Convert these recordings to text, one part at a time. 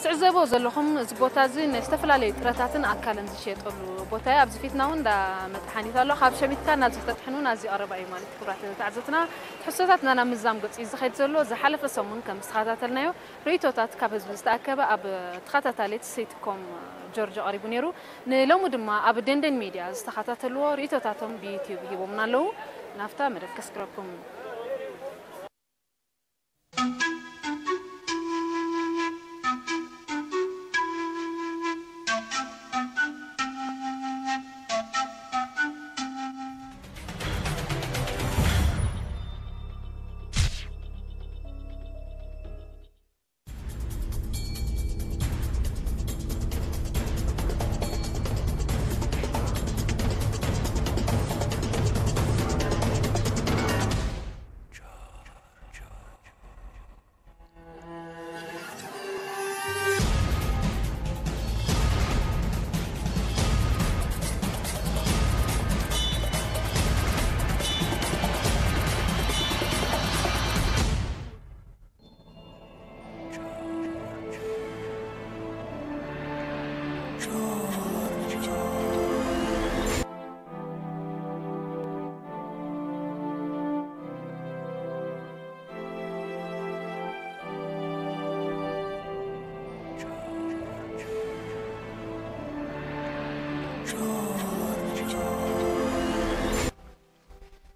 ትዕዘቦ ዘለኹም እዚ ቦታ እዚ ንዝተፈላለዩ ጥረታትን ኣካልን ዝሽየጠሉ ቦታ እዩ። ኣብዚ ፊትና እውን እንዳ መጥሓኒት ኣሎ። ካብ ሸሚትካ ናዚ ክተጥሕን እውን ኣዝዩ ቀረባ እዩ ማለት እዩ። ክቡራት ተዓዘብትና፣ ትሕዝቶታትና ናብ ምዛም ገጹ እዩ ዝኸይድ ዘሎ። ዝሓለፈ ሰሙን ከም ዝተኸታተልናዮ ርእይቶታት ካብ ህዝቢ ዝተኣከበ ኣብ ተኸታታሊት ሲትኮም ጆርጆ ቀሪቡ ነይሩ። ንሎሚ ድማ ኣብ ደንደን ሚድያ ዝተኸታተልዎ ርእይቶታቶም ብዩትዩብ ሂቦምና ኣለዉ። ናብታ መደብ ከስግረኩም።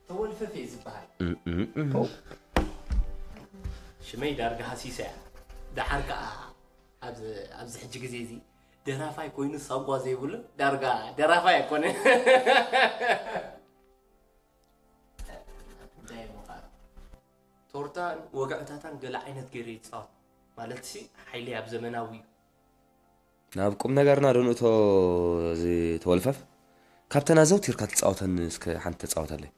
ተወልፈፍ እየ ዝበሃል። ሽመይ ዳርጋ ሃሲሳ እያ። ደሓር ከኣ ኣብዚ ኣብዚ ሕጂ ግዜ እዚ ደራፋይ ኮይኑ ሳጓ ዘይብሉ ዳርጋ ደራፋይ ኣይኮነ። እንታይ እሞ ኸኣ ቶርታን ወግዕታታን ገለ ዓይነት ገይረ ይጻወት። ማለትሲ ሓይለይ ኣብ ዘመናዊ እዩ። ናብ ቁም ነገርና ዶ ንእቶ እዚ ተወልፈፍ? ካብተን ኣዘውቲርካ ትጻወተን እስከ ሓንቲ ተጻወተለይ።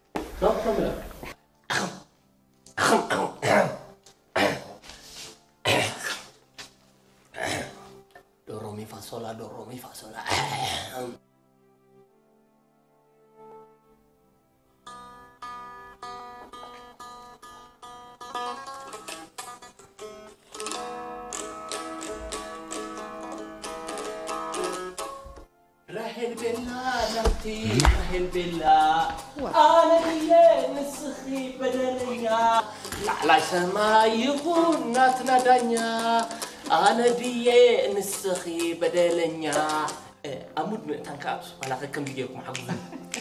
ዶሮ ሚ ፋ ሶ ላ፣ ዶሮ ሚ ፋ ሶ ላ። ራሄል ቤላ ናብቲ ራሄል ቤላ፣ ኣነ ድየ ንስኺ በደለኛ? ላዕላይ ሰማይ ይኹን ናትና ዳኛ፣ ኣነ ድየ ንስኺ በደለኛ? እ፣ ኣብ ሙድ ምእንታን ከኣ ዋላ ከ ከምዚ ጌርኩም ሓግዙ።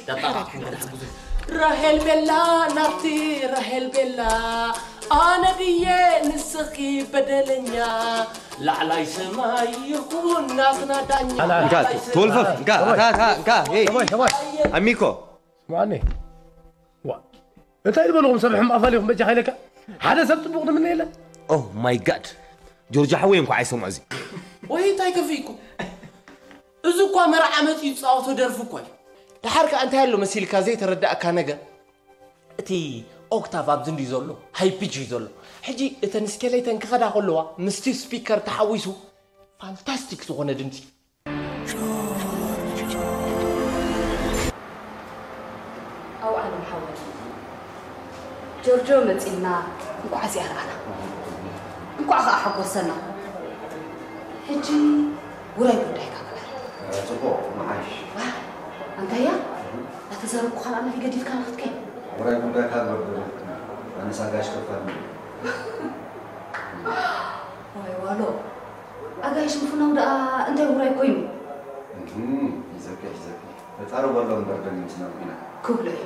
ዳጣ ኣኹም ገለ ሓግዙ። ራሄል ቤላ ናብቲ ራሄል ቤላ፣ ኣነ ድየ ንስኺ በደለኛ? ላዕላይ ሰማይ ይኹን ናትና ዳኛ። ኣላ፣ እንካ፣ ላዕላይ ተወልፈፍ፣ ሰማይ እንካ፣ ኣታ፣ ኣታ፣ እንካ፣ ሄይ። ሰማይ፣ ሰማይ። ኣሚኮ። ስማዕኒ። ዋ። እንታይ ዝበልኹም ሰብ ሕማቕ ፋሊኹም በጃኻ ኢለካ? ሓደ ሰብ ጽቡቕ ዝምነ የለን? ኦ ማይ ጋድ። ጆርጆ ሓወይ እንኳዕ ኣይሰምዖ እዚ። ወይ እንታይ ከፊእኩም? እዚ እኳ መርዓ መጺኡ ዝጻወቶ ደርፊ እኳ እዩ። ደሓር ከኣ እንታይ ኣሎ መሲልካ ዘይተረዳእካ ነገር? እቲ ኦክታቭ ኣብዚ እንድዩ ዘሎ፣ ሃይ ፒች እዩ ዘሎ። ሕጂ እተን ስኬሌተን ክኸዳ ከለዋ ምስቲ ስፒከር ተሓዊሱ ፋንታስቲክ ዝኾነ ድምጺ። ኣውዓሎም ሓወይ፣ ጆርጆ መጺኡና እንኳዕ እዚኣ ረኣና። እንኳዕ ኸኣ ሓጎሰና። ሕጂ ውራይ ጉዳይካ ግበር። ጽቡቕ፣ መዓሽ። ዋይ፣ ኣንታያ? እናተዛረብኩኻ ንኣና ገዲፍካና ክትከይድ። ውራይ ጉዳይካ ግበር። ኣነስ ኣጋይሽ ከፋኒ። ዋይ ዋሎ፣ ኣጋይሽ ምፍናው ደኣ እንታይ ውራይ ኮይኑ? እህም፣ ሒዘኪ፣ ሒዘኪ። ተጻረበሎም እምበር ደሚንትና ዊና። ክብሎ እዩ።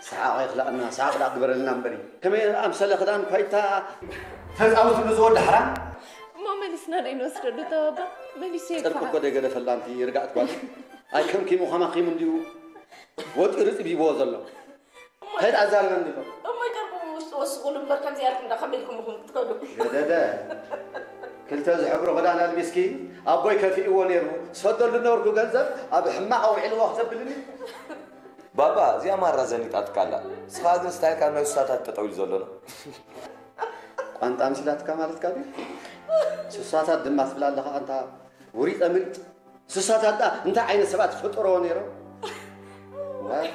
ሰሓቕ ኣይኽላእና፣ ሰሓቕ ደኣ ግበረልና እምበሪ። ከመይ ኣምሰለ ክዳን ኳይታ ተጻወትሉ ዝወዲ ሓራም። እሞ መሊስና ዶ ይንወስደሉ ተባባ? መሊሱ ጨርቂ ይግፋዕ። እኮ ደይገደፈላ ኣንቲ ርጋዕቲ ጓል። ኣይ ከምኪሙ ከማኺሙ እንድዩ ወጢሩ ጽቢብዎ ዘሎ። ከይድ ኣዛርበኒ ኣሎ። እሞ ጨርቁ ውስጡ ወስቑሉ እምበር ከምዚ ያልኩም ዳ ከመይ ኢልኩም ኢኹም ትከዱ? ገደደ። ክልተ ዝሕብሩ ክዳን ኣልቢስኪ ኣቦይ ከፊእዎ ነይሩ። ዝሰደሉ ነበርኩ ገንዘብ ኣብ ሕማቕ ኣውዒልዎ ክተብልኒ። ባባ፣ እዚኣ ማራ ዘኒጣትካ ኣላ። ንስኻ ግን ስታይልካ ናይ ሱሳታት ጠጠው ኢሉ ዘሎ ነው። ቋንጣ ምሲላትካ ማለትካ ድዩ? ሱሳታት ድማ ትብል ኣለኻ ኣንታ ውሪጠ ምልጥ። ሱሳታት ደኣ እንታይ ዓይነት ሰባት ፈጠረዎ ነይሮም? ዋይ።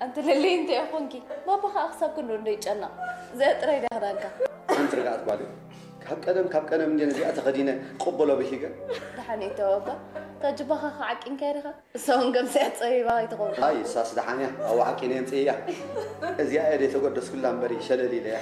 ኣንቲ ልልይ እንታይ ኾንኪ? ባባ ኸኣ ክሳብ ክንዱ እንዶ ይጨነቕ። እዚኣ ጥራይ ድያ ክዳንካ? ሓንቲ ርግኣት ጓል እዩ። ካብ ቀደም ካብ ቀደም እንደ ነዚኣ ተኸዲነ ቅበሎ ብሂገ። ደሓን እተወባ። ተጅባኻ ከዓቂንካ ዲኻ? እሳ እውን ገምሲያ ጸቢባ ኣይትኸውን። ኣይ እሳስ ደሓን እያ። ኣብኡ ዓቂነ የምጽእ እያ። እዚኣ እየ ደይተገደስኩላ እምበሪ ሸለል ኢለ እያ።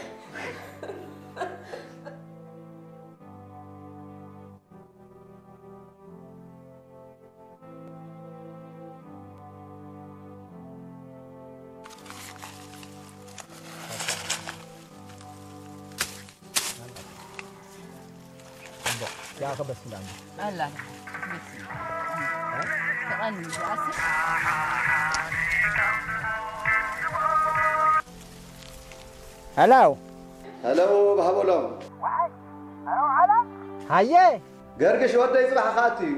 ሄሎ ሄሎ፣ ብሃበሎም። ሃየ ገርግሽ ወደይ፣ ጽባሕ ክኣቱ እዩ።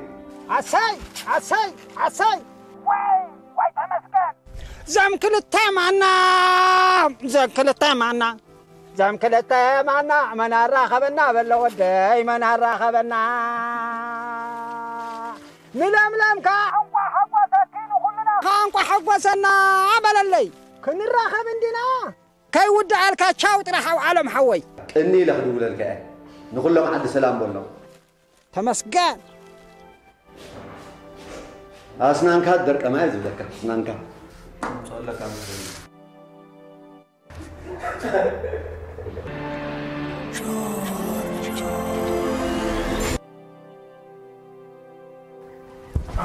ኣሰይ ኣሰይ ኣሰይ። ዘም ክልተ ማና ዘም ክልተ ማና ዘም ክልተ ማና መን ኣራኸበና በሎ ወደይ መን ኣራኸበና። ንለምለም ከኣ እንቋ ሓጎሰኪ ንኹልና ከኣ እንቋ ሓጎሰና በለለይ። ክንራኸብ እንዲና። ከይውድኣልካ ቻው ጥራሕ ኣውዓሎም ሓወይ። ቅኒ ኢለ ክድውለልካ እየ። ንኹሎም ዓዲ ሰላም በሎም። ተመስገን። ኣስናንካ ደርቀማ እየ ዝብለካ። ኣስናንካ ምፅኣለካ መስለኒ።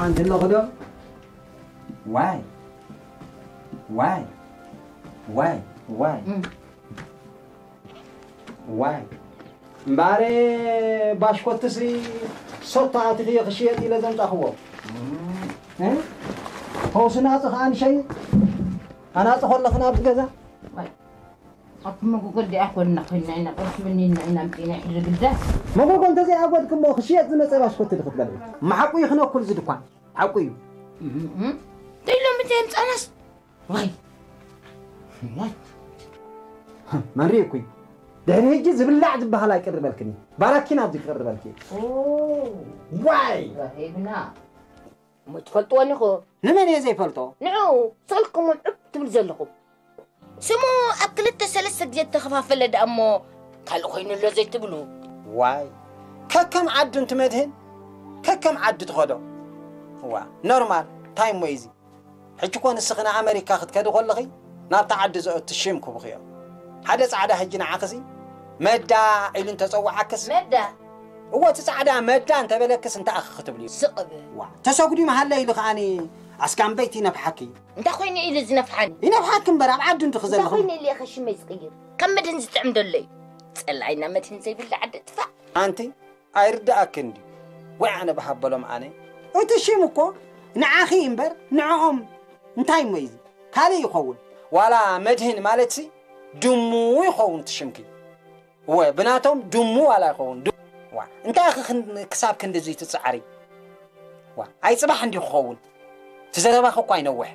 ኣንቲ ኣለኹ ዶ? ዋይ ዋይ ዋይ ዋይ ዋይ እምባሬ ባሽኮትሲ ሶታ ኣቲኽዮ ክሽየጥ ኢለ ዘምጻኽዎ እ? ፈውሲ ናጽ ኸኣ ንሸይጥ ኣናጽ ኸለኽን ኣብዚ ገዛ ኣብ መጎጎ ዲኣ ኮንና ኮይና ኢና ቁርሲ ብኒና ኢና ምፂና ሕዚ ግዳ መጎጎ እንተዘይኣጎድክሞ ክሽየጥ ዝመጸ ባሽኮቲ ዶ ክትበልዒ? መሓቁ እዩ ክነኩል እዚ ድኳን ሓቁ እዩ። ተይሎም ብዘየምፃናስ ዋይ መን ሪእኩይ? ድሕሪ ሕጂ ዝብላዕ ዝበሃል ኣይቅርበልክን እዩ። ባራኪን ኣብዚ ክቅርበልኪ እዩ። ዋይ ሂብና እሞ ትፈልጥዎን ኢኹም። ንመን እየ ዘይፈልጦ? ንዑ ሰልኩም ዕብ ትብል ዘለኹም። ስሙ ኣብ ክልተ ሰለስተ ግዜ እተኸፋፈለ ደኣ እሞ ካልእ ኮይኑ ኣሎ ዘይትብሉ። ዋይ ከከም ዓዱ እንትመድህን ከከም ዓዲ ትኸዶ። ዋ ኖርማል እንታይ እሞ እዩ እዚ? ሕጂ እኮ ንስኺ ንኣመሪካ ክትከዲ ከለኺ ናብቲ ዓዲ ዘእቱ ሽም ክቡኺ እዮም። ሓደ ጻዕዳ ሕጂ ንዓኽሲ መዳ ኢሉ እንተጸውዓክስ መዳ እወ እቲ ጻዕዳ መዳ እንተበለክስ እንታይ ኣኺ ክትብሊ እዩ? ስቕ ብል። ዋ ተሰጉዲ መሃለይ ኢሉ ከኣኒ ኣስካምበይቲ ይነፍሓኪ። እንታይ ኮይነ ኢሉ ዝነፍሓኒ? ይነፍሓኪ እምበር ኣብ ዓዱ እንድኺ እንታይ ዘለኺ። ኮይነ ኢሉ እየ ከሽመይ ዝቕይር? ካብ መድህን ዝጥዕም ደሎ እዩ። ጸላኢና መድህን ዘይብላዕ ዓዲ ጥፋእ። ኣንቲ ኣይርድኣክን ድዩ? ወይ ኣነ ብሃበሎም ኣነ። እቲ ሽም እኮ ንዓኺ እምበር ንዕኦም እንታይ እሞ እዩ ካልእ ይኸውን። ዋላ መድህን ማለትሲ ድሙ ይኸውን እቲ ሽምኪ። እወ ብናቶም ድሙ ዋላ ይኸውን። ዋ እንታይ ኢኺ ክሳብ ክንድዚ ትጽዓሪ? ዋ ኣይ ጽባሕ እንዲ ክኸውን። እቲ ዘረባኺ እኳ ይነውሕ።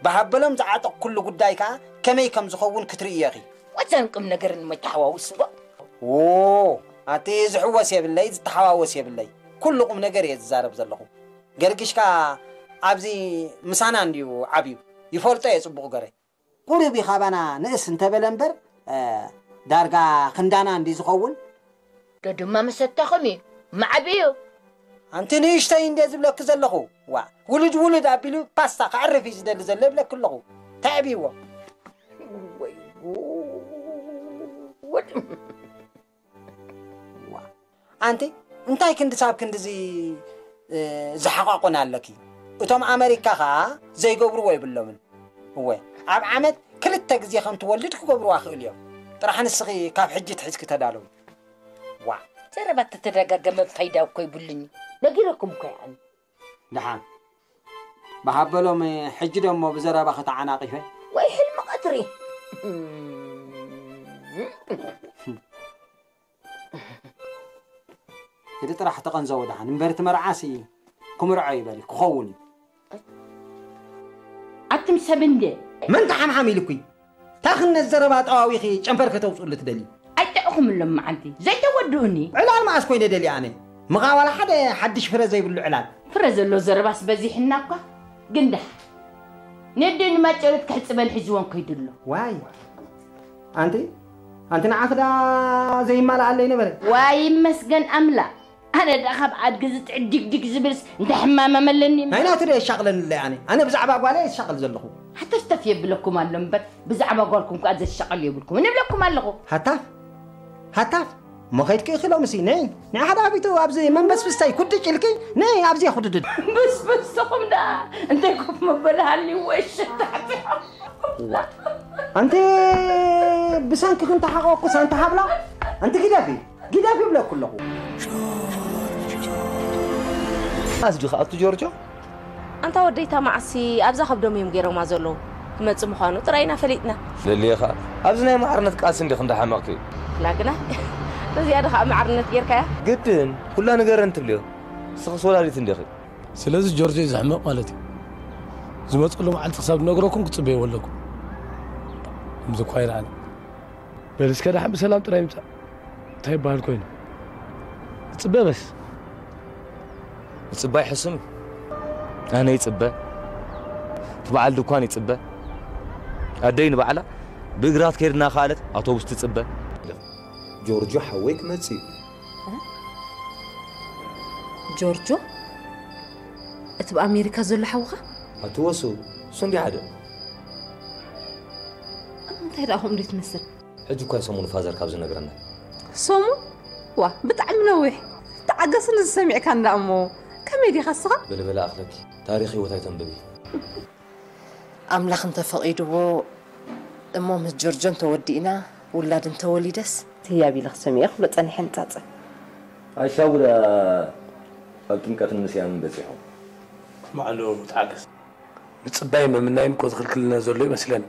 ብሃበሎም ዝዓጠቕኩሉ ጉዳይ ከኣ ከመይ ከም ዝኸውን ክትርኢ ኢኺ። ወዘን ቁም ነገር ንመተሓዋውስዎ። ዎ ኣቲ ዝሕወስ የብለይ ዝተሓዋወስ የብለይ። ኩሉ ቁም ነገር እየ ዝዛረብ ዘለኹ። ገርግሽካ ኣብዚ ምሳና እንድዩ ዓብዩ። ይፈልጦ እየ ጽቡቕ ገረ። ቁሩብ እዩ ካባና ንእስ እንተበለ እምበር ዳርጋ ክንዳና እንዲ ዝኸውን። ደድማ መሰታኹም እዩ ማዕብዩ። ኣንቲ ንእሽተይ እንደ ዝብለኪ ዘለኹ ዋ ውሉድ ውሉድ ኣቢሉ ፓስታ ከዕርፍ እዩ ዝደሊ ዘሎ ይብለኪ ኣለኹ። ተዕብይዎ። ወይ ጉድ። ኣንቲ እንታይ ክንዲ ሳብ ክንድዚ ዝሓቋቆና ኣለኪ? እቶም ኣመሪካ ኸኣ ዘይገብርዎ የብሎምን። እወ ኣብ ዓመት ክልተ ግዜ ከም ትወልድ ክገብርዋ ክእል እዮም። ጥራሕ ንስኺ ካብ ሕጂ ትሕዝኪ ተዳለዊ። ዋእ። ዘረባ ተተደጋገመ ፋይዳ እኮ ይብሉኒ። ነጊረኩም እኮ ይኣን። ደሓን ብሃበሎም ሕጂ ደሞ ብዘረባ ከተዓናቒፈ። ወይ ሕልሚ ቀትሪ። እቲ ጥራሕ ተቐንዘዎ ደሓን እምበር እቲ መርዓሲ ክምርዖ ይበል ክኸውን እዩ። ኣቱም ሰብ እንደ መን ተሓምሓም ኢልኩይ? ታኽነት ዘረባ ጠዋዊኺ ጨንፈር ከተውፅኡሉ ትደሊ? ኣይጥዕኹምሎም መዓልቲ ዘይተወድኡኒ። ዕላል መዓስ ኮይነ ደልየ ኣነ? ምኻ ዋላ ሓደ ሓድሽ ፍረ ዘይብሉ ዕላል። ፍረ ዘሎ ዘረባስ በዚሕና እኳ ግን ደሓ ነደይ ንማጨሎት ክሕፅበን ሒዝወን ከይዱ ኣሎ። ዋይ ኣንቲ ኣንቲ ንዓኺ ዳ ዘይማልኣለይ ነበረ። ዋይ ይመስገን ኣምላኽ። ኣነ ደኣ ካብ ኣድጊ ዝጥዕድግድግ ዝብልስ እንታይ ሕማም ኣለኒ? ናይ ናቱ ዶ የሻቕለኒ ኣሎ ኣነ? ኣነ ብዛዕባ ጓለይ ይሻቐል ዘለኹ። ሃተፍተፍ የብለኩም ኣሎ እምበር ብዛዕባ ጓልኩም ከኣ ዘሻቐል የብልኩም ንብለኩም ኣለኹ። ሃታፍ ሃታፍ እሞ ከይድኪ ኢኺ ሎምሲ ነይ ንዓኻ ዳዊቱ ኣብዚ መንበስብስታይ ኩድጭ ኢልኪ ነይ ኣብዚ ኩድድድ። ብስብስኹም ደኣ እንታይ ኮፍ መበሊ ሃልይዎ እሽታሕትሖም። ኣንቲ ብሰንኪ ክንተሓቆኩስ ኣንቲ ሃብላ ኣንቲ ግደፊ ግደፊ ይብለኩ ኣለኹ። ኣስዲ ክኣቱ ጆርጆ ኣንታ ወደይታ መዓሲ ኣብዛ ከብዶም እዮም ገይሮማ ዘለዉ ክመጽእ ምዃኑ ጥራይ ኢና ፈሊጥና። ለልየ ኸኣ ኣብዚ ናይ ማዕርነት ቃልሲ እንዲኺ እንዳሓመቕኪ። ላግና በዚኣ ዶ ኸኣ ማዕርነት ጌርካያ? ግድን ኩላ ንገረን ትብልዮ። ንስኽስ ወላዲት እንዲኺ። ስለዚ ጆርጆ እዩ ዘሕምቕ ማለት እዩ። ዝመጸሉ መዓልቲ ክሳብ ዝነግረኩም ክትጽበይዎ ኣለኩም። ከምዚ እኳ ይረኣኒ። በል እስከ ደሓን ብሰላም ጥራይ ምጻእ። እንታይ ይበሃል ኮይኑ? እጽበ በስ። ምጽባይ ሕሱም እዩ። ኣነ ይጽበ። እቲ በዓል ድኳን ይጽበ። ኣደይ ንባዕላ ብእግራ ክትከይድ እናኸኣለት ኣውቶቡስ ትጽበ። ጆርጆ ሓወይ ክመጽእ እዩ። ጆርጆ እቲ ብኣሜሪካ ዘሎ ሓውኻ ኣትወሱ እሱ እንዲ ሓደ እንታይ ደኣ ከምኡ ትመስል ሕጂ እኳ ሰሙኑ ፋዘር ካብ ዝነግረና ሰሙን ዋ ብጣዕሚ ነዊሕ ተዓገስኒ ዝሰሚዕካ እንዳ እሞ ከመይ ዲኻ ስኻ ብልበላ ኣኽለኪ ታሪኽ ህይወት ኣይተንብቢ ኣምላኽ እንተፈቒድዎ እሞ ምስ ጆርጆ እንተወዲእና ውላድ እንተወሊደስ ህያብ ኢለ ክሰሚዐ ክብሎ ጸኒሐ ንጻጸ ኣሻቡ ደኣ ኣብ ጥምቀትን ምስያምን በጺሖም። ማዕሎ ተዓገስ። ምጽባይ ምምናይን እኮ ዝኽልክልና ዘሎ ይመስለኒ።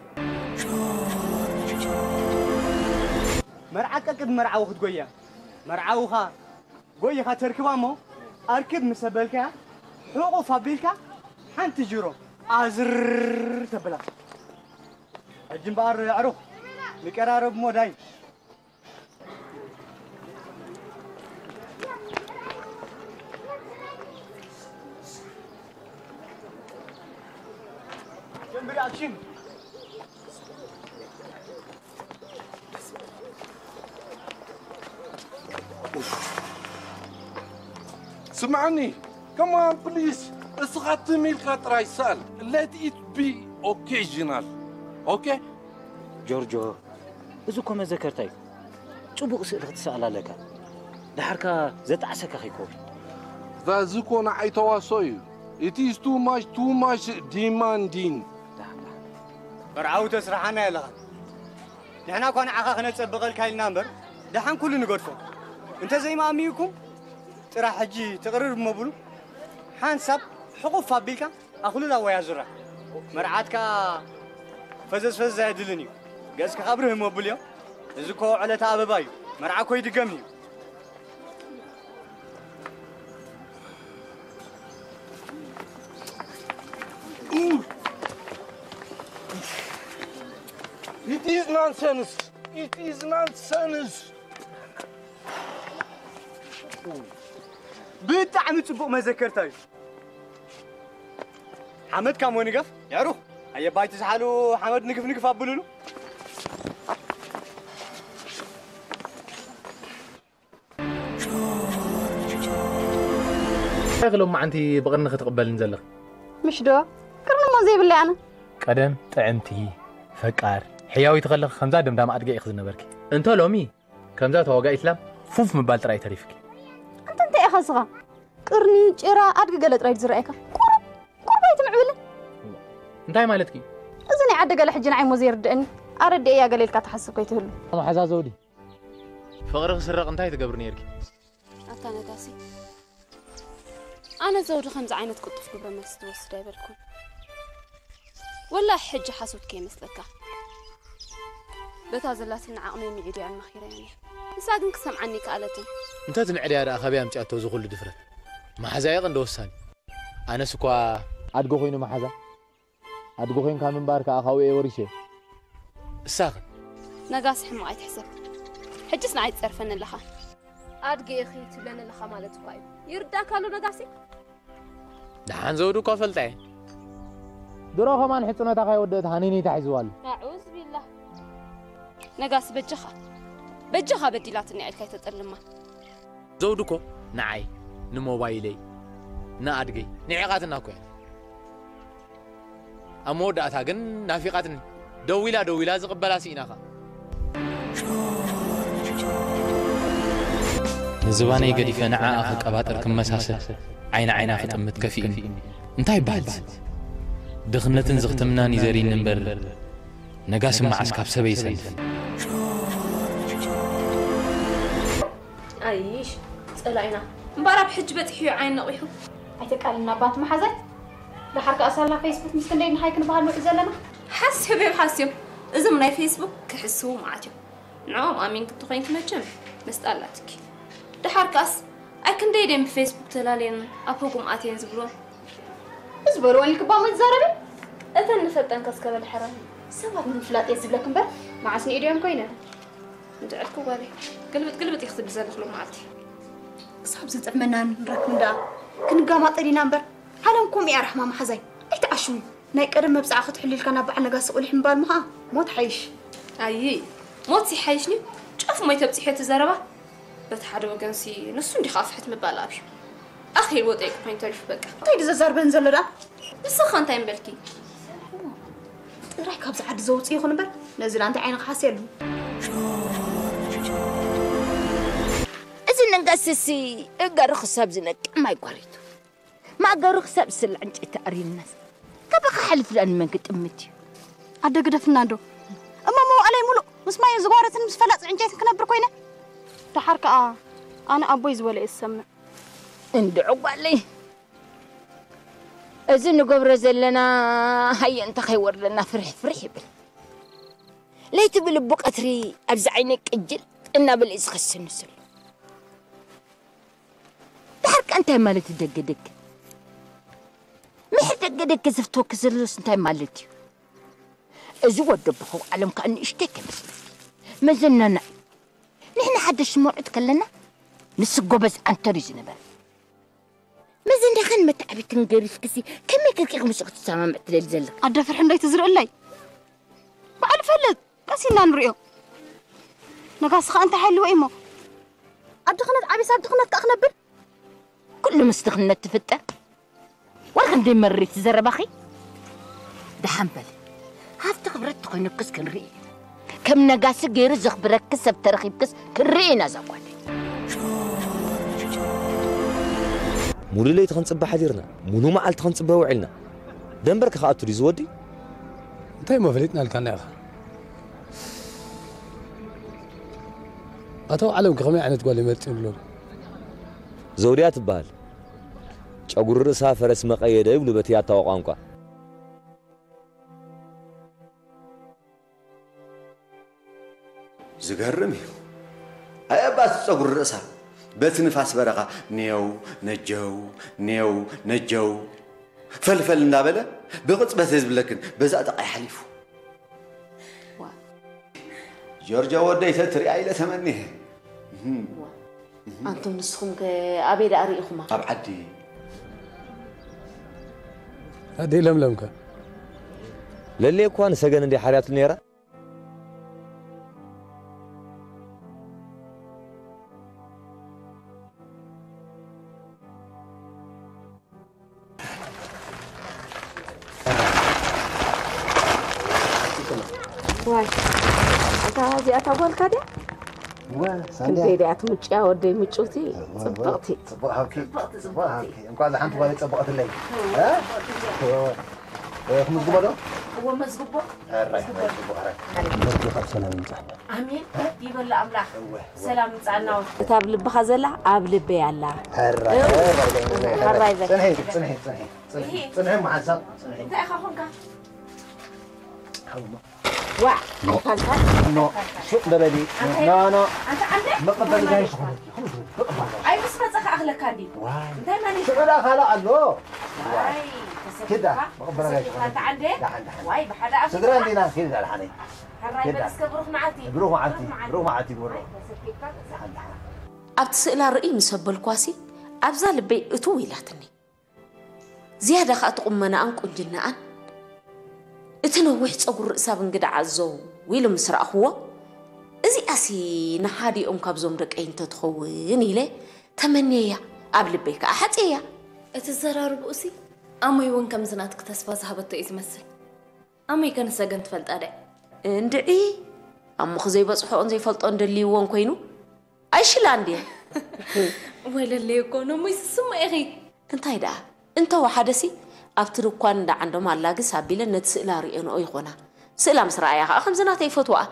መርዓካ ቅድሚ መርዓዊ ክትጎያ መርዓውኻ ጎይኻ ተርክባ እሞ ኣርክብ ምስ ኣበልካያ ሕቑፍ ኣቢልካ ሓንቲ ጅሮ ኣዝር ተብላ። ሕጂ እምበኣር ኣዕሩኽ ንቀራረብ እሞ ዳይ ጀምሪ ኣክሽን። ስምዓኒ come on please እስኻ ትም ኢልካ ጥራይ ስኣል let it be occasional okay ጆርጆ እዚ እኮ መዘከርታ እዩ ጽቡቕ ስእሊ ክትስኣል ኣለካ ደሓርካ ዘጣዕሰካ ከይከውን ዛዚ እኮ ንዓይ ተዋሶ እዩ it is too much too much demanding መርዓዊ ተስርሓና የለኻን ንሕና እኳ ንዓኻ ክነጸብቐልካ ኢልና እምበር ደሓን ኩሉ ንገድፎ እንተዘይማእሚዩኩም ጥራሕ ሕጂ ትቕርር እሞ ብሉ ሓንሳብ ሕቑፍ ኣቢልካ ኣኹሉላ ወያ ዙራ መርዓት ከኣ ፈዘዝ ፈዘዝ ኣየድልን እዩ ገጽካ ኣብርህ እሞ ብልዮ እዚ እኮ ዕለታ ኣበባ እዩ መርዓ እኮ ይድገም እዩ It is nonsense. It is nonsense. ብጣዕሚ ጽቡቕ መዘከርታ እዩ። ሓመድ ካሞ ንገፍ የዕሩኽ ኣየባይቲ ዝሓሉ ሓመድ ንግፍ ንግፍ ኣብሉሉ። እንታይ ሎማዓንቲ ብቕርኒ ክትቕበልኒ ዘለኺ? ምሽ ዶ? ቅርኒ እሞ ዘይብለይ ኣነ። ቀደም ጥዕምቲ፣ ፈቃር፣ ሕያዊት ከለኺ ከምዛ ደምዳም ኣድገ ኢኺ ዝነበርኪ። እንተ ሎሚ ከምዛ ተዋጋኢት ላም ፉፍ ምባል ጥራይ ተሪፍኪ። ኣንተ እንታይ ኢኻ ስኻ? ቅርኒ፣ ጭራ፣ ኣድጊ ገለ ጥራይ ዝረኣየካ። ቁሩብ ቁሩብ ኣይትምዕብልን። እንታይ ማለትኪ? እዚ ናይ ዓዲ ገለ ሕጂ ንዓይ እሞ ዘይርድእኒ። ኣረዲኤያ ገለ ኢልካ ትሓስብ ከይትህሉ። መሓዛ ዘውዲ። ፍቕሪ ክስረቕ እንታይ ትገብሪ ነይርኪ? ኣታ ነጋሲ፣ ኣነ ዘውዲ ከምዚ ዓይነት ቅልጡፍ ግብረ መልሲ ትወስድ ኣይበልኩን። ወላሂ ሕጂ ሓሶት ከይመስለካ። በታ ዘላትኒ ዓቕመይ ምዒደያን መኺረያን እየ። ንሳ ግን ክትሰምዓኒ ኣይከኣለትን። እንተ ትምዕድያ ደኣ ካበይ ኣምጺኣቶ እዚ ኩሉ ድፍረት? መሓዛ'የ ቀንዲ ወሳኒ። ኣነስ እኳ ኣድጊ ኮይኑ መሓዛ። ኣድጊ ኮንካ ምንባር ከኣ ካብኡ እየ ወሪሰዮ። እሳኸ? ነጋሲ ሕማቕ ኣይትሕሰብ። ሕጅስ ንዓይ ትጸርፈኒ ኣለኻ። ኣድጊ ኢኺ ትብለኒ ኣለኻ ማለት እኳ እዩ። ይርዳእካ ኣሎ ነጋሲ? ደሓን ዘውዲ እኳ ፈልጣ እየ። ድሮ ከማን ሕጽኖታ ካይወደአት ሃኒኒ ተሒዝዋ ኣሎ። ኣዑዝ ቢላህ። ነጋሲ በጃኻ። በጃኻ በዲላትና ኢልካ ኣይተጸልማ። ዘውዲ እኮ ንዓይ፣ ንሞባይለይ፣ ንኣድገይ ንዒቓትና እኮ እያ። ኣብ መወዳእታ ግን ናፊቓትኒ። ደዊላ ደዊላ ዝቕበላ ስኢናኻ። ንዝባነይ ገዲፈ ንዓኣ ክቀባጠር ክመሳሰል ዓይኒ ዓይና ክጥምት ከፊእኒ። እንታይ ይበሃል እዚ? ድኽነትን ዝኽትምናን እዩ ዘርእየኒ እምበር ነጋሲ መዓስ ካብ ሰበይ ይሰንፍ። ኣይሽ ጸላኢና እምበኣር ኣብ ሕጂ በጺሑ እዩ ዓይኒ ነቒሑ። ኣይተቃልና ባንት መሓዛይ። ደሓር ከኣ ሳላ ፌስቡክ ምስ ክንደይ ንሃይ ክንበሃል ንውዕል ዘለና። ሓስዮም እዮም ሓስዮም። እዞም ናይ ፌስቡክ ክሕስዉ መዓት እዮም። ንዕኦም ኣሚንኪ እንተኾይንኪ መቸም መስጣ ኣላትኪ። ደሓር ከኣስ ኣይ ክንደይ ድዮም ብፌስቡክ ተላልየን ኣብ ህጉም ኣትየን ዝብልወን። ዝበልወን ኢልክባሞ ትዛረቢ። እተን ንፈልጠን ከስከበል ሕራይ። ሰባት ንምፍላጥ እየ ዝብለክ እምበር መዓስ ንኢደዮም ኮይነ። እንድዕልኪ ጓለይ ግልብጥ ግልብጥ ኢኺ ትብሊ ዘለኺ ሎማዓልቲ። ክሳብ ዝጥዕመና ንረክብ እንዳ ክንጋማጠል ኢና እምበር ዓለም ከምኡ እያ ራሕማ መሓዛይ ኣይትዓሽዊ። ናይ ቀደም መብጽዓ ክትሕሉ ኢልካ ናብ በዓል ነጋሲ ቁሊሕ ምባል ምኻ ሞት ሓይሽ። ኣይይ ሞት ይሓይሽኒ። ጫፍ ሞይ ተብጽሕዮ እቲ ዘረባ። በቲ ሓደ ወገንሲ ንሱ እንዲ ከኣ ፍሕት ምባል ኣብዩ። ኣኺልዎ ጠይቁ ኮይኑ ተሪፉ በቃ። እንታይ ድዩ ዘዛርበን ዘሎ ደኣ? ንስኻ እንታይ እምበልኪ? ጥራይ ካብዚ ዓዲ ዘውፅእ ይኹን እምበር ነዚ ላንቲ ዓይኒ ክሓስየሉ። እዚ ነጋስሲ እገሩ ክሳብ ዝነቅዕ ማይ ጓሪቱ ማእገሩ ክሳብ ዝስላዕ ዕንጨይቲ ኣርዩናስ ካባኻ ሓሊፉ ደኣ ንመን ክጥምት እዩ? ኣደ ግደፍና እንዶ እሞ መዋእለይ ሙሉእ ምስ ማይን ዝጓረትን ምስ ፈላፅ ዕንጨይትን ክነብር ኮይነ። ደሓር ከዓ ኣነ ኣቦይ ዝበለ እየ ዝሰምዕ። እንድዑ ጓለይ እዚ ንገብሮ ዘለና ሃየ እንተ ከይወርደና ፍርሕ ፍርሕ ይብል። ለይቲ ብልቡ ቀትሪ ኣብዚ ዓይነይ ቅጅል እናበለ እዩ ዝኸሰኒ ዘሎ። ድሓር ከ እንታይ ማለት እዩ ደገ ደገ? ምሕር ደገ ደገ ዘፍትወኪ ዘሎስ እንታይ ማለት እዩ? እዚ ወዲ ኣቦኻ ዓለም ከኣ ንእሽተይ ከይመስለኪ መዘናና እዩ። ንሕና ሓደሽቲ መርዑት ከለና ንሱ ጎበዝ ዓንተር እዩ ዝነበረ። መዘንዳኽን መተዓቢትን ገሪፍክሲ ከመይ ገርኪ ኢኺ ምስኡ ክትሰማምዕ ትደሊ ዘለኺ? ኣደ ፍርሒ እንዶ ኣይትዝርእለይ። ባዕሉ ይፈልጥ። ቀስ ኢልና ንሪኦ። ነጋሲ ኸኣ እንታይ ሓልዎ እዩሞ? ኣብ ድኽነት ዓቢስ ኣብ ድኽነት ከኣ ክነብር? ኩሉ ምስ ድኽነት ትፍጠር። ዋላ ክንደይ መሪር እቲ ዘረባኺ። ደሓን በሊ። ሃፍቲ ክብረት ተኾይኑክስ ክንርኢ ኢና። ከም ነጋሲ ገይሩ ዘኽብረኪ ሰብ ተረኺብክስ ክንርኢ ኢና እዛ ጓለይ። ሙሉ ለይቲ ክንጽበ ሓዲርና፣ ሙሉ መዓልቲ ክንጽበ ውዒልና። ደንበርኪ ክኣቱ ድዩ ዝወዲ? እንታይ እሞ ፈሊጥናልካና ኢኻ? ኣቶ ዓለም ከ ከመይ ዓይነት ጓል ይመርጽ ይብሉ? ዘውድያ ትበሃል። ጨጉሪ ርእሳ ፈረስ መቐየደ ይብሉ በቲ ኣታዊ ቋንቋ። ዝገርም እዩ። ኣየባስ ጸጉሪ ርእሳ በቲ ንፋስ በረኻ ኔው ነጀው ኔው ነጀው ፈልፈል እንዳበለ ብቕጽበት ዝብለክን በዛ ጠቃይ ሓሊፉ። ዋ። ጆርጆ ወደይ ተትሪኣ ኢለ ተመኒየ። እህም። ዋ። ኣንቱም ንስኹም ከ ኣበይ ደኣ ርኢኹማ? ኣብ ዓዲ። ኣደይ ለምለም ከ? ለሌ እኳ ንሰገን እንድያ ሓርያትሉ ነይራ። ዋይ እታ እዚኣ እታ ጓልካ ድያ? እወ ሳንድያ። ክንደይ ድያ ትምጭያ ወደይ ምጭውቲ? እወ፣ እወ። ጽብቕቲ። ጽቡቕ ሃብኪ። ጽቡቕ ጽቡቕ ሃብኪ። እንኳዕ ዝሓንቲ ጓል ጸብቐትለይ። እ? እወ፣ እወ። እ፣ ክምዝግቦ ዶ? እወ መዝግቦ። ሕራይ፣ መዝግቦ። ሕራይ። መዝግቦ ካብ ሰላም ይምጻእ። ኣሜን ይበል ኣምላኽ። እወ፣ እወ። ሰላም ይምጻእና። እታ ኣብ ልብኻ ዘላ ኣብ ልበይ ኣላ። ሕራይ፣ ሕራይ፣ ሕራይ። ሕራይ በል። ጽንሒ፣ ጽንሒ፣ ጽንሒ፣ ጽንሒ። እሂ። ጽንሒ፣ መሓንሳብ፣ ጽንሒ። እንታይ ኢኻ ኾንካ? ሓውማ። ዋ፣ ኖ። ኣካልካ። ኖ። ሹቕ በበሊ። ኣንተ ኖ፣ ኖ። ኣንተ ዓንደ? መቐበሊ ጋይሽ ኾነ። ኣይ፣ ምስ መጸኻ ኣኽለካ እንዲ። ዋይ። እንታይ ማለት ሽዑ ደኣ ካልእ ኣሎ። ዋይ፣ ኪዳ፣ ተሰኪፍካ፣ መቐበሊ ጋይሽ ተሰኪፍካ ኾነ። ኣንተ ዓንደ? ደሓን፣ ደሓን። ዋይ፣ ብሓደ ኣፍ ስድራ እንዲና፣ ኪዳ፣ ደሓነይ። ሕራይ ኪዳ። በል እስከ ብሩኽ መዓልቲ። ብሩኽ መዓልቲ፣ ብሩኽ መዓልቲ። ብሩኽ መዓልቲ፣ ብሩኽ። ዋይ፣ ተሰኪፍካ፣ ተሰኪፍካ። ደሓን፣ ደሓን። ኣብቲ ስእላ ርእይ ምስ ኣበልኳሲ ኣብዛ ልበይ እትው ኢላትኒ። ዝያዳ ኸኣ እቲ ቁመናኣን ቁንጅናኣን፣ እቲ ነዊሕ ጸጉሪ ርእሳ ብእንግድዓ ዘው ኢሉ ምስ ረኣኽዎ፣ እዚ እዚኣሲ ንሓዲኦም ካብዞም ደቀይ እንተትኸውን ኢለ ተመንየያ፣ ኣብ ልበይ ከኣ ሓጽየያ። እቲ ዘራርብኡሲ ኣሞይ እውን ከምዚ ናትክ ተስፋ ዝሃበቶ እዩ ዝመስል። ኣሞይ ከ ንሰገን ትፈልጣ ድያ? እንድዒ፣ ኣሞኺ ዘይበጽሖኦን ዘይፈልጦን ደልይዎን ኮይኑ ኣይሽላን ድየ? ወለለይ እኮ ነሞይ ስስማ ኢኺ። እንታይ ደኣ እንተወሓደሲ ኣብቲ ድኳን እንዳ ዓንዶም ኣላግስ ኣቢለን ነቲ ስእላ ርእየንኦ ይኾና። ስእላ ምስ ረኣያ ኸኣ ከምዚ ናተይ ይፈትወኣ።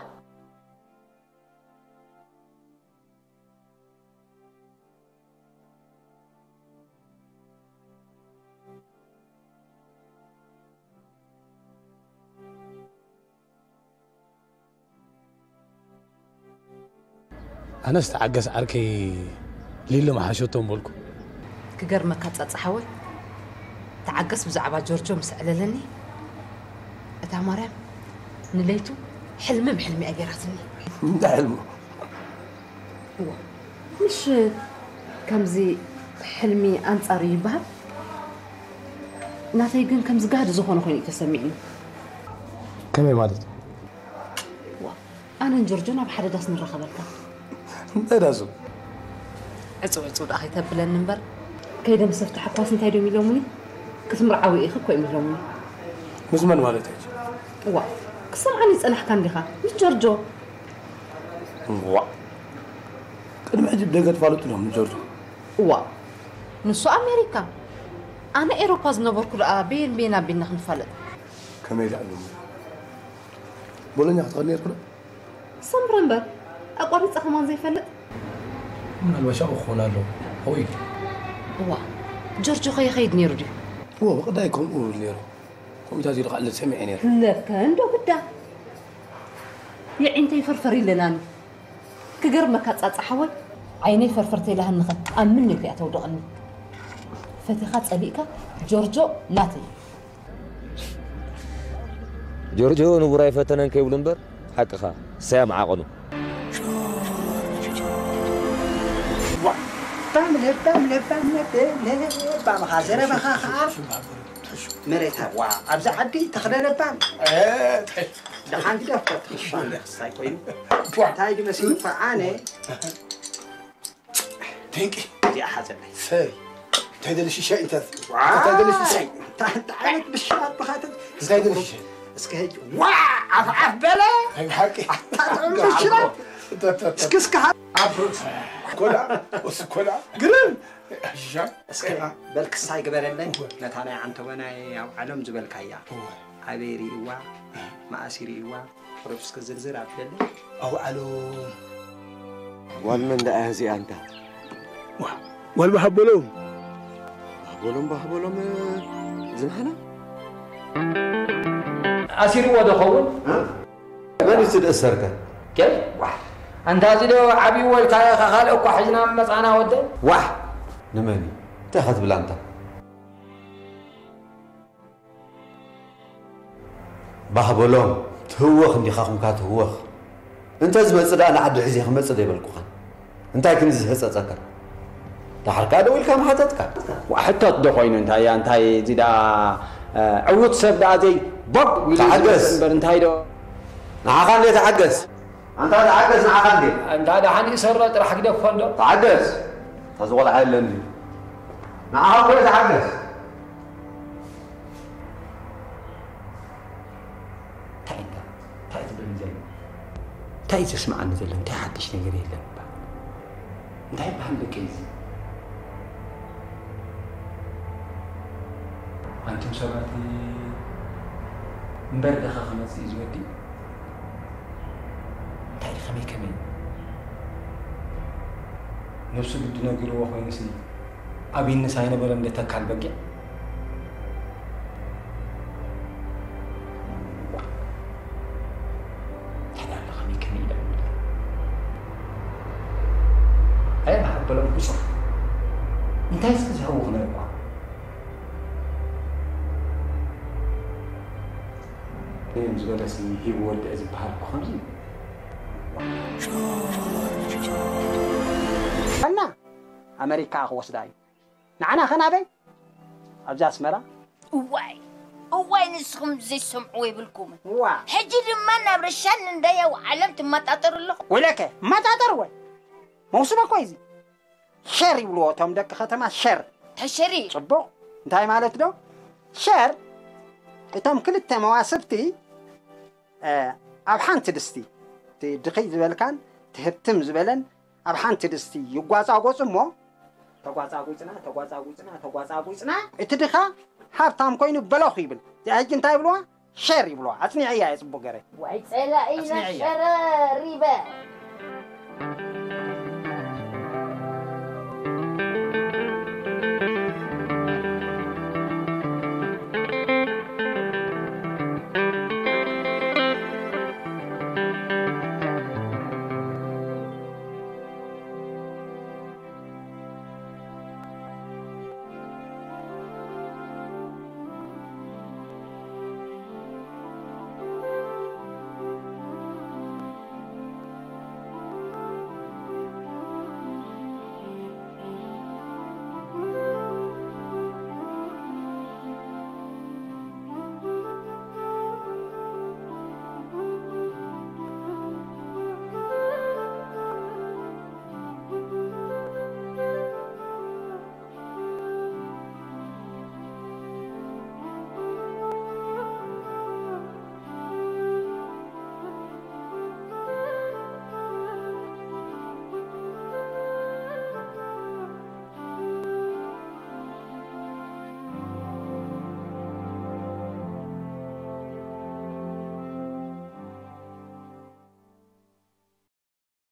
ኣነስ ተዓገስ ዓርከይ ሊሊ መሓሸቶ ምበልኩ። ክገርመካ ጻጻ ሓወይ፣ ተዓገስ ብዛዕባ ጆርጆ ምስ ኣዕለለኒ እታ ማርያም ንለይቱ ሕልምም ሕልሚ እያ ገይራትኒ። እንታይ ሕልሙ? እዋ ምሽ ከምዚ ሕልሚ ኣንጻር እዩ ይበሃል። ናተይ ግን ከምዚ ጋህዲ ዝኾነ ኮይኑ እዩ ተሰሚዕኒ። ከመይ ማለት? ዋ ኣነን ጆርጆን ኣብ ሓደ ዳስ ንራኸበልካ። እንታይ ዳሱ? ዕጹ ዕጹ ደኣ ከይተብለኒ እምበር ከይደ ምስ ኣፍታሕኳስ እንታይ ድዮም ኢሎምኒ? ክትምርዓዊ ኢኺ እኮ እዮም ኢሎምኒ። ምስ መን ማለት እዩ? እዋ ክሰምዓኒ ዝጸናሕካ እንዲኻ ምስ ጆርጆ። እዋ ቅድሚ ሕጂ ብደገ ትፋለጡ ዲኹም ምስ ጆርጆ? እዋ ንሱ ኣሜሪካ ኣነ ኤሮፓ ዝነበርኩ ደኣ በየን በየን ኣቢልና ክንፋለጥ። ከመይ ደኣ ኢሎም? ቦሎኛ ክትኸድ ነይርኩ ዶ? ሰምረ እምበር ኣቋሪፀ ከማን ዘይፈልጥ። ምናልባሽ ኣብኡ ክኾን ኣለዎ። ኣብኡ እዩ። እዋ ጆርጆ ከ ይኸይድ ነይሩ ድዩ? እዎ ብቕዳይ ከምኡ ይብል ነይሩ። ከምኡታት ኢሉ ከዓ ሰሚዐ ነይሩ። ለከ እንዶ ግዳ የዒንተይ ፈርፈር ኢለናኒ። ክገርመካ ጻጻ ሓወይ ዓይነይ ፈርፈር ተይላህንኸ ኣብ ምንዮት እያ ተውድቐኒ። ፈቲኻ ጸሊእካ ጆርጆ ናተይ። ጆርጆ ንቡር ኣይፈተነን ከይብሉ እምበር ሓቅኻ እሳይ ኣምዓቐኑ። ለባም ለባም ለባም ለባም ለባም ዘረባኻ ኸዓ መሬታ ዋ ኣብዚ ዓዲ ተኽለ ለባም ደሓን ግደፍ ተትሕሻ ክሳይ ኮይኑ እንታይ ድመሲሉ ኸዓ ኣነ ድንቂ እዚኣ ሓዘለይ ሰይ እንታይ ደልሽ ሻይ እንታይ እንታይ ደልሽ ሻይ እንታይ ዓይነት ብሻ ኣባኻተ እንታይ ደልሽ ሻይ እስከ ሄድ ዋ ዓፍ ዓፍ በለ ናይ ሓቂ ኣታ ጥዑም ብሽራ እስኪ እስከ ኮላ እሱ ኮላ ግርም እስከ በል ክሳይ ግበረለይ ነታ ናይ ዓንተቦ ናይ ኣብ ዓለም ዝበልካያ ኣበይ ርእይዋ መኣስ ይርእይዋ ቁሩብ እስከ ዝርዝር ኣብለለይ ኣውዓሎ ጓል መን ደኣ እያ እዚኣ እንታ ጓል ባህበሎም ባህበሎም ባህበሎም ዝምሓና ኣሲርዎ ዶ ኸውን መን እዩ ትደእሰርካ ኬፍ ዋሕ ኣንታ እዚ ዶ ዓብይዎ ኢልካ ኢኻ ካልእ እኳ ሒዝና መጻና ወደ ዋሕ ንመን እዩ እንታይ ኢኻ ትብል ኣንታ ባህ በሎም ትህወኽ እንዲኻ ኹንካ ትህወኽ እንተ ዝመጽእ ደኣ ንዓዲ ሒዘ ክመጽእ ዶ ኣይበልኩኻን እንታይ ግን እዚ ዝህጸጸካ ደሓር ከኣ ደው ኢልካ ምሓተትካ ዋእ ሕቶት ዶ ኮይኑ እንታይ እያ እንታይ እዚ ደኣ ዕዉት ሰብ ደኣ ዘይ ቦግ ኢሉ ተዓገስ እምበር እንታይ ዶ ንዓኻ እንደ ተዓገስ ኣንታ ተዓገስ ንዓኻ እንደ ኣንታ ደሓን ይእሰሮ ጥራሕ ግደፎ እንዶ ተዓገስ እታ ዝቆልዓ የለን ድዩ ንዓኻ እኮ ተዓገስ እንታይ እንዳ እንታይ ትብለኒ ዘሎ እንታይ ዘስምዓኒ ዘሎ እንታይ ሓድሽ ነገር የለን እባ እንታይ ይበሃል ደቂ እዚ ኣንቱም ሰባት እምበር ድኻ ክመፅእ እዩ ዝወዲ እንታይ ከመይ ከመይ ነብሱ ግዲ ነጊርዎ ኮይኑሲ ኣብ ይንስ ኣይነበረ እንደ ተካል በጊዕ ተዳለ ከመይ ከመይ ኢለ ኣየ ብሓበሎም ብፁዕ እንታይ እስከ ዝህውኽ ነርኳ ነዮም ዝበለሲ ሂቡ ወድዕ ዝበሃል እኮ ከምዚ እዩ እና ኣመሪካ ክወስዳ እዩ ንዓና ኸናበይ ኣብዚ ኣስመራ እዋይ እዋይ ንስኹም ዘይሰምዕዎ ይብልኩምን። ዋ ሕጂ ድማ ናብ ረሻን እንዳያው ዓለም ትመጣጠሩ ኣለኹም። ወለከ መጣጠር ወይ መውስበ እኮ እዚ ሸር ይብልዎ እቶም ደቂ ከተማ ሸር። ተሸሪ ጽቡቕ እንታይ ማለት ዶ? ሸር እቶም ክልተ መዋስብቲ ኣብ ሓንቲ ድስቲ እቲ ድኽይ ዝበልካን ትህብትም ዝበለን ኣብ ሓንቲ ድስቲ ይጓጻጎጹ እሞ ተጓጻጉጽና ተጓጻጉጽና ተጓጻጉጽና እቲ ድኻ ሃብታም ኮይኑ በለኹ ይብል። እዚኣ ሕጂ እንታይ ይብልዋ? ሸር ይብልዋ። ኣጽኒዐያ እየ ጽቡቕ ገረ። ወይ ጸላኢና ኣጽኒዐያ። ሸረሪበ